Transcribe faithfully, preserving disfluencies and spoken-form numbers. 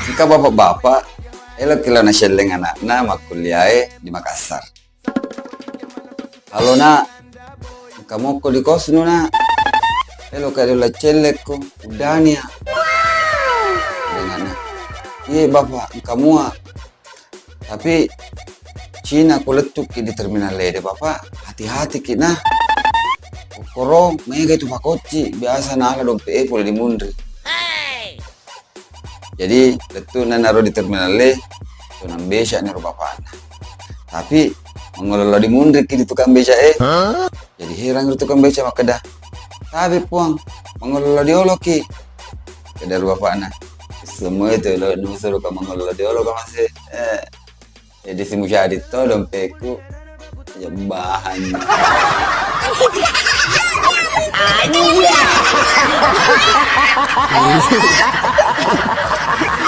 Engka bapak-bapak, eloki lao naselleng anakna makkuliae di Makassar. "Halo, Nak, engka mokko di kosnu, Nak? Eloka diola cellekko, uddania." Anakna, "Iye, Bapak, engka mua. Tapi Cina ko lettuki di terminal ede, Bapak, hati-hatiki, nah. Kokkoro mega itu pakocci, biasa nala dompet e pole di munri." Jadi lettu'na naro di terminal e, to nambeca'ni ro bapakna. Tapi mangolo lao di munriki di tukang beca e. Jadi herang ro tukang beca makkeda, "Tabe, Puang, mangolo lao dioloki." Keda ro bapakna, "Semua itu lo nusuru ka mangolo lao diolo ka, Mas e." Eh, jadi simucadi to dompetku. Ya bahan.